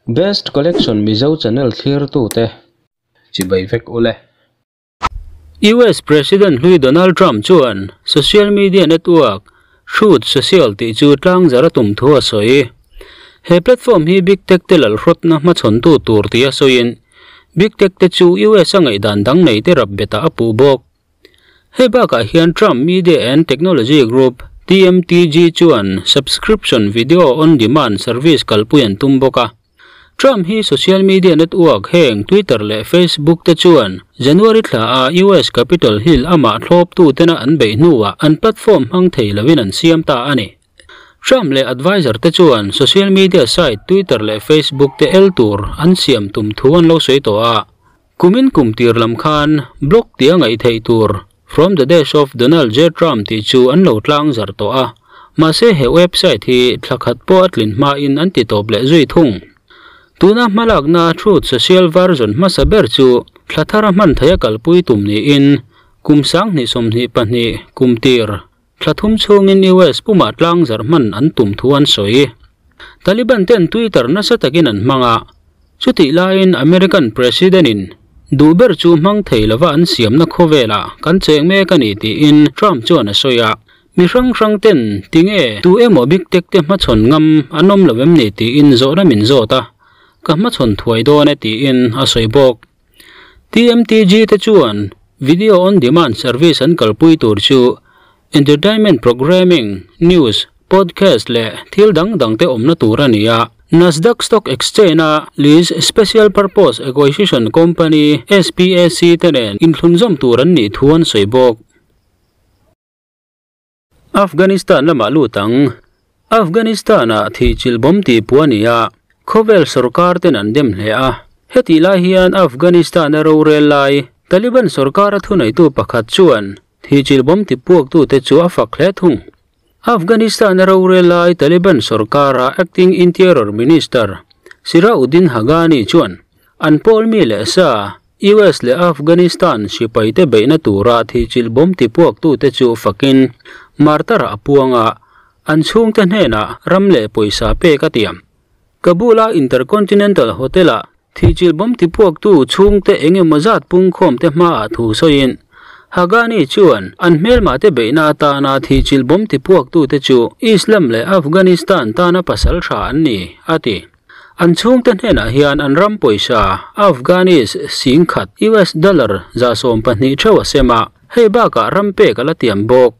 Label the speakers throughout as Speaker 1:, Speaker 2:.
Speaker 1: Best Collection Mizo channel thlirtute chibai vek ule.
Speaker 2: US President hlui Donald Trump chuan social media network Truth Social tih chu tlangzar a tum thu a sawi. He platform hi Big Tech te lalhrawtna hmachhawntu tur tia sawiin Big Tech te chu US a ngaihdan dang nei te rap betah a puh bawk. Hei bakah hian Trump Media and Technology Group, TMTG, chuan subscription video on demand service kalpui an tum bawk a. Trump hi social media network heng Twitter leh Facebook te chuan January thla a US Capitol Hill amah thlawptu tena an beih hnuah an platform hmang thei lovin an siam ta a ni. Trump leh advisor te chuan social media site Twitter leh Facebook te el tur an siam tum thu an lo sawi tawh a. Kumin kum tir lam khan blog tia ngaih theih tur From the Desk of Donald J. Trump tih chu an lo tlang zar tawh a, mahse he website hi thla khat pawh a tlin hmain an ti tawp leh zui thung. Tuna hmalakna Truth Social version hmasa ber chu thla thara hman theih a kalpui tum niin kum 2022 kum tir thla thum chhungin US pumah tlang zar hman an tum thu an sawi. Taliban ten Twitter nasa takin an hmang a, chutih laiin American President in duh ber chu hmang thei lova an siamna khawvelah kan cheng mek a ni tiin Trump chuan a sawi a. Mi hrang hrang ten tinge tu emaw big tech te hmachhawn ngam an awm lo em ni tiin zawhna min zawt a, ka hmachhawn thuai dawn e tiin a sawi bawk. TMTG te chuan video on demand service an kalpui tur chu entertainment programming, news, podcast leh thil dang dang te awmna tur a ni a. Nasdaq Stock Exchange a list Special Purpose Acquisition Company, SPAC, te nen inthlunzawm tur an nih thu an sawi bawk. Afghanistan lamah lut ang. Afghanistan-ah thihchilh bawm tih puh a ni a, khawvel sorkar ten an dem hle a. Hetih lai hian Afghanistan-a rorel lai Taliban sorkara thuneitu pakhat chuan thihchilh bawm ti puaktute chu a fak hle thung. Afghanistan-a rorel lai Taliban sorkara acting interior minister Sirauddin Haghani chuan an pawl mi leh sa US leh Afghanistan sipaite beihna tura thihchilh bawm ti puaktute chu fakin martar a puang a, an chhungte hnenah ram leh pawisa pek a tiam. Kabul-a Intercontinental Hotel-ah thihchilh bawm ti puaktu chhungte eng emaw zat pungkhawmte hmaah thu sawiin Haghani chuan an hmelmahte beihna atana thihchilh bawm ti puaktute chu Islam leh Afghanistan tana pasal tha an ni, a ti. An chhungte hnenah hian an ram pawisa Afghanis singkhat US dollar 12 theuh a sem a, hei bakah ram pek a la tiam bawk.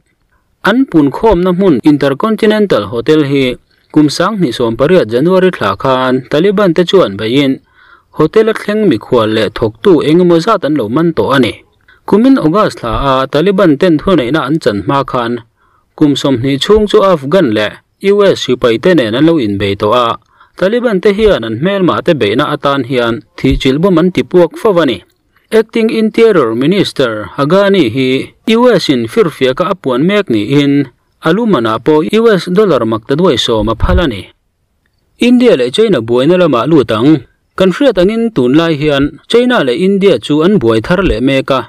Speaker 2: An punkhawmna hmun Intercontinental Hotel hi kum 2018 January thla khan Taliban te chuan beiin hotel a thleng mikhual leh thawktu eng emaw zat an lo man tawh a ni. Kumin August thla a Taliban ten thuneihna an chan hma khan kum 20 chhung chu Afghan leh US sipaite nen an lo inbei tawh a, Taliban te hian an hmelmah te beihna atan hian thihchilh bawm an ti puak fo a ni. Acting Interior Minister Haghani hi US in firfiaka a puan mek niin a lumanah pawh US dollar mak ta duai sawm a phal a ni. India leh China buaina lamah lut ang. Kan hriat angin tunlai hian China leh India chu an buai thar leh mek a.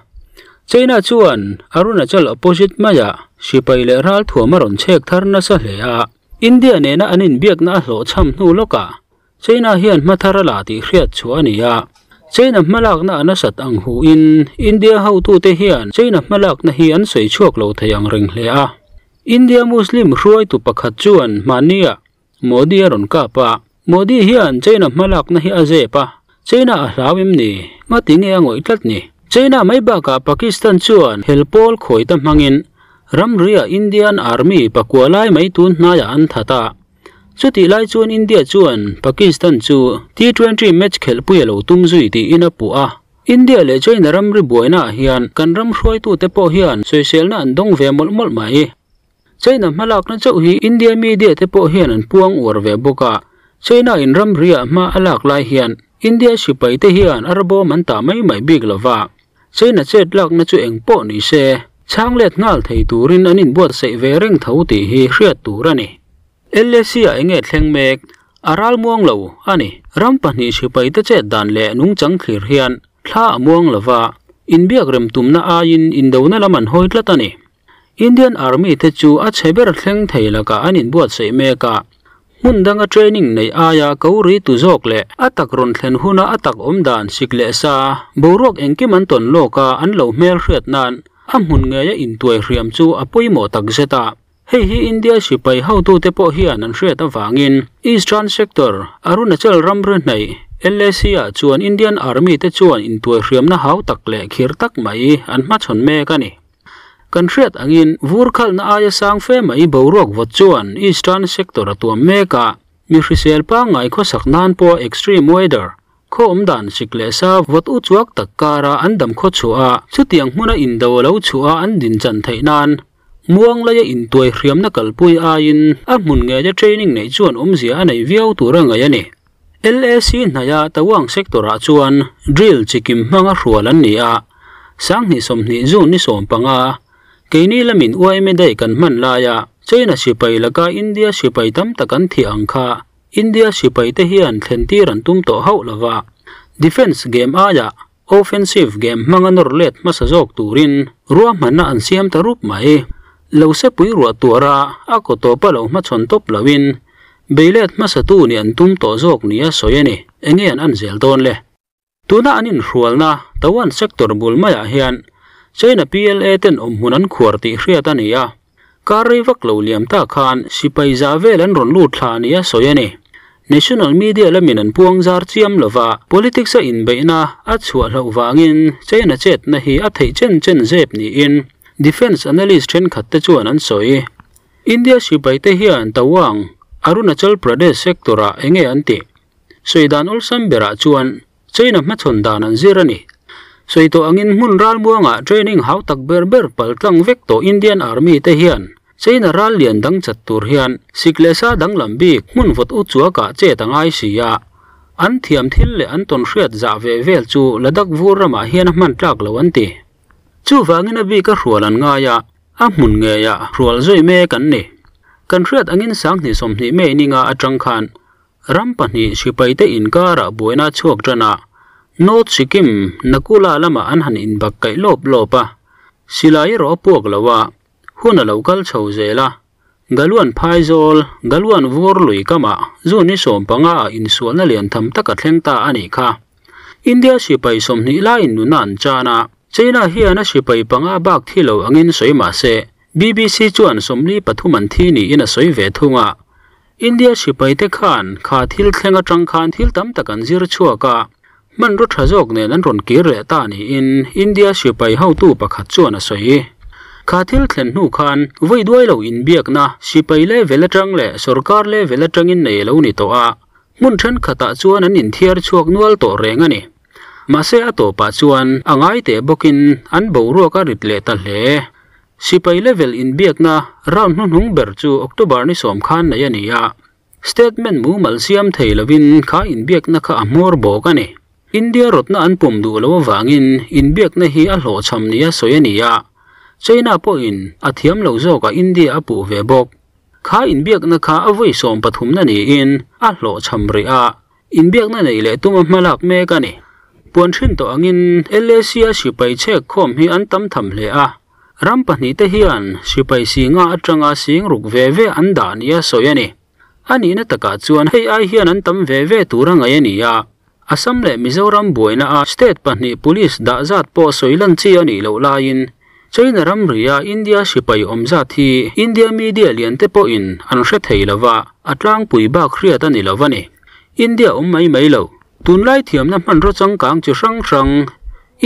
Speaker 2: China chuan Arunachal opposite maiah sipai leh ral thuam a rawn chhek thar nasa hle a. India nena an inbiakna a hlawh chham hnu lawkah China hian hma thar a la tih hriat chu a ni a. China hmalakna a nasat ang huin India hotute hian China hmalakna hi an sawi chhuak lo thei ang reng hle a. India Muslim hruaitu pakhat chuan hmahniah Modi a rawn kap a. Modi hian China hmalakna hi a zep a, China a hlau em ni? Ngati nge a ngawih tlat ni? China mai bakah Pakistan chuan hel pawl khawi ta hmangin ramria Indian Army pakua lai mai tun hnaiah an that a. Chutih lai chuan India chuan Pakistan chu T20 match khelhpui a lo tum zui tiin a puh a. India leh China ramri buainaah hian kan ram hruaitute pawh hian sawiselna an dawng ve mawlh mawlh mai. China hmalakna chauh hi India media te pawh hian an puang uar ve bawk a. China in ramriah hma a lak lai hian India sipai te hian a rabawm an tah mai mai bik lova. China chet lakna chu eng pawh ni se, chhang let nghal thei turin an inbuatsaih ve reng tho tih hi hriat tur a ni. LAC ah enge thleng mek? A ral muang lo a ni. Ram pahnih sipai te chet dan leh nungchang thlir hian thla a muang lova, inbiak rem tumna aiin indona lam an hawi tlat a ni. Indian Army te chu a chhe ber thleng thei lakah an inbuatsaih mek a. Hmun danga training nei aia ko ri tu zawk leh a tak rawn thlen huna a tak awm dan sik leh sa boruak engkim an tawn lawk a an lo hmel hriat nan a hmun ngeia intuai hriam chu a pawimawh tak zet a. Hei hi India sipai hotute pawh hian an hriat avangin Eastern Sector, Arunachal ramri hnaih, LAC ah chuan Indian Army te chuan intuai hriamna hau tak leh khir tak mai an hmachhawn mek a ni. Kan hriat angin vur khalhna aia sang fe mai boruak vawt chuan Eastern Sector a tuam mek a, mi hrisel pangngai khawsak nan pawh extreme weather, khaw awm dan sik leh sa vawt u chuak tak kara an dam khaw chhuah a, chutiang hmuna indo a lo chhuah a an din chan theih nan muang laia intuai hriamna kalpui aiin a hmun ngeia training neih chuan awmzia a nei viau tur a ngaih a ni. LAC hnaia Tawang Sector-ah chuan drill chikim hmanga hrual an ni a, Sanghnih 20 June ni 15, keini lamin yma Day kan hman laia China sipai laka India sipai tam tak an thih ang kha India sipai te hian thlen tir an tum tawh hauh lova, defence game aia offensive game hmanga nawr let hmasa zawk turin ruahmanna an siam ta rup mai. Lo sepui ruah tuara a kaw tawpa lo hmachhawn tawp loin Beilet hmasatu nih an tum tawh zawk nia sawi a ni. Enge an an zel dawn le? Tuna an inhrualna Tawang Sector bul maiah hian China PLA ten awmhmun an khuar tih hriat a ni a. Kar rei vak lo liam ta khan sipai za vel an rawn lut thla nia sawi a ni. National media lamin an puang zar chiam lova, politics a inbeihna a chhuah hlauh vangin China chetna hi a theih chen chen zep niin defence analyst thenkhat te chuan an sawi. India sipai te hian Tawang, Arunachal Pradesh sector-ah enge an tih? Sawi dan awlsam berah chuan China hmachhawn dan an zir a ni. Sawi tawh angin hmun ralmuangah training hau tak ber ber pal tlang vek tawh Indian Army te hian China ral lian dang chat tur hian sik leh sa danglam bik hmun vawt u chuakah chet a ngai si a. An thiam thil leh an tawn hriat zah ve vel chu Ladakh vur ramah hian a hman tlak lo an ti. Chuvangin a bik a hrual an ngai a. A hmun ngeia hrual zui mek an ni. Kan hriat angin 2020 May ninga atang khan ram pahnih sipaite inkarah buaina chhuak tan a, North Sikkim Nakula lama an han inbak kaih lawp lawp a, silai erawh a puak lo a, hun a lo kal chho zel a. Galwan Phaizawl, Galwan Vur lui kamah June ni 15 ah insualna lian tham tak a thleng ta a nih kha. India sipai 20 laiin nuna an chan a, China hian a sipai panga bak thi lo angin sawi mah se, BBC chuan 43 an thi niin a sawi ve thung a. India sipai te khan kha thil thleng atang khan thil tam tak an zir chhuak a, hmanraw tha zawk nen an rawn kir leh ta niin India sipai hotu pakhat chuan a sawi. Kha thil thlen hnu khan vawi duai lo inbiakna sipai level atang leh sorkar level atangin nei lo ni tawh a, hmun thenkhatah chuan an inthiar chhuak nual tawh reng a ni. Mahse a tawpah chuan a ngai teh bawkin an boruak a rit leh ta hle. Sipai level inbiakna round hnuhnung ber chu October ni 10 khan nei a ni a. Statement mumal siam thei lovin kha inbiakna kha a hmawr bawk a ni. India rawtna an pawm duh lo avangin inbiakna hi a hlawhchham nia sawi a ni a. China pawhin a thiam lo zawkah India a puh ve bawk. Kha inbiakna kha a vawi 13 na niin a hlawhchham rih a. Inbiakna nei leh tuma hmalak mek a ni. Puan thin tawh angin LAC a sipai chhek khawm hi an tam tham hle a. Ram pahnih te hian sipai singa atanga sing ruk ve ve an dah nia sawi a ni. A nihna takah chuan hei ai hian an tam ve ve tur a ngaih a ni a. Assam leh Mizoram buaina a state pahnih police dah zat pawh sawi lan chi a nih loh laiin China ram ria India sipai awm zat hi India media lian te pawhin an hre thei lova, a tlangpui bak hriat a ni lo a ni. India awm mai mai lo. Tunlai thiamna hmanraw changkang chi hrang hrang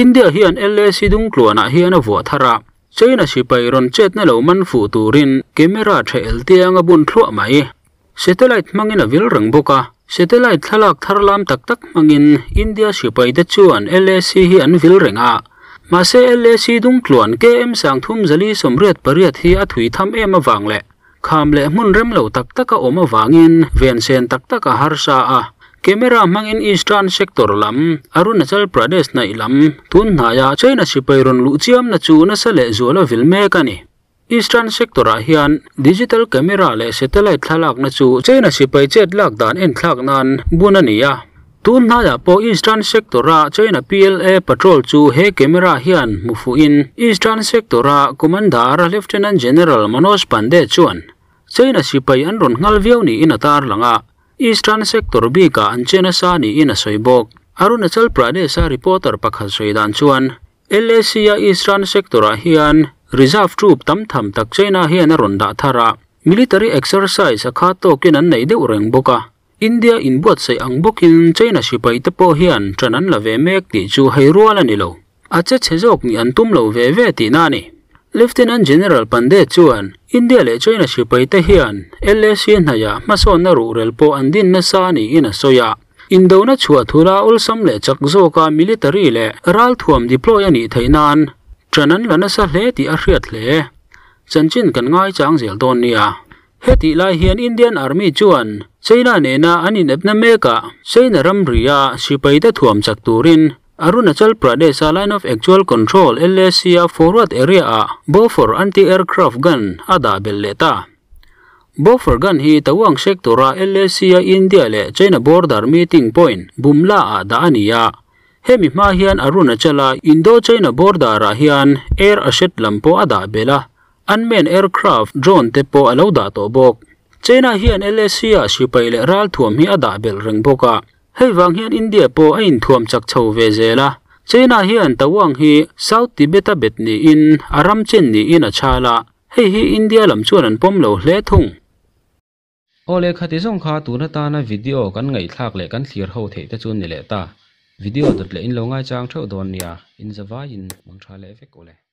Speaker 2: India hian LAC dungtluanah hian a vuah thar a, China sipai rawn chetna lo man fuh turin camera tha el tiang a bun thluah mai. Satellite hmangin a vil reng bawk a, satellite thlalak thar lam tak tak hmangin India sipai te chuan LAC hi an vil reng a. Mahse LAC dungtluan KM 338 hi a thui tham em awang leh kham leh hmun rem lo tak tak a awm awangin ven sen tak tak a harsa a. Camera hmangin Eastern Sector lam, Arunachal Pradesh hnaih lam, tun hnaia China sipai rawn luh chiamna chu nasa leh zual a vil mek a ni. Eastern Sector-ah hian digital camera leh satellite thlalakna chu China sipai chet lak dan en thlak nan bun a ni a. Tun hnaiah pawh Eastern Sector-a China PLA patrol chu he camera hian hmu fuhin Eastern Sector-a Commander Lieutenant General Manoj Pande chuan China sipai an rawn nghal viau niin a tarlang a, Eastern sector bikah an che nasa niin a sawi bawk. Arunachal Pradesh-a reporter pakhat sawi dan chuan LAC-a Eastern sector-ah hian reserve troop tam tham tak China hian a rawn dah thar a, military exercise a khat tawkin an nei deuh reng bawk a. India inbuatsaih ang bawkin China sipai te pawh hian ṭan an la ve mek tih chu hei rual a ni lo. A che chhe zawk nih an tum lo ve ve tihna a ni. Lieutenant General Pandey chuan India leh China sipai te hian LAC hnaiah hmasawnna ruhrel pawh an din nasa niin a sawi a. Indona chhuah thula awlsam leh chak zawka military leh ralthuam deploy a nih theih nan ṭan an la nasa hle tih a hriat hle. Chanchin kan ngaichang zel dawn nia. Hetih lai hian Indian Army chuan China nena an inepna mekah China ramria sipaite thuam chak turin Arunachal Pradesh-a Line of Actual Control, LAC-a forward area-ah Bofors anti-aircraft gun a dah belh leh ta. Bofors gun hi Tawang sector-a LAC-a India leh China border meeting point Bumla-ah dah a ni a. Hemi hma hian Arunachal-a Indo-China border-ah hian air asset lam pawh a dah belh a. Unmanned aircraft, drone, te pawh a lo dah tawh bawk. China hian LAC-ah sipai leh ralthuam hi a dah belh reng bawk a. Hei vang hian India pawh a inthuam chak chho ve zel a. China hian Tawang hi South Tibet-a bet niin a ram chen niin a chhal a, hei hi India lam chuan an pawm lo hle thung.
Speaker 1: Aw le khati zawng kha tun atana video kan ngaihthlak leh kan thlir ho theih te chu ni leh ta. Video dawt leh in lo ngaichang theuh dawn nia, in zavaiin mang tha leh vek ule.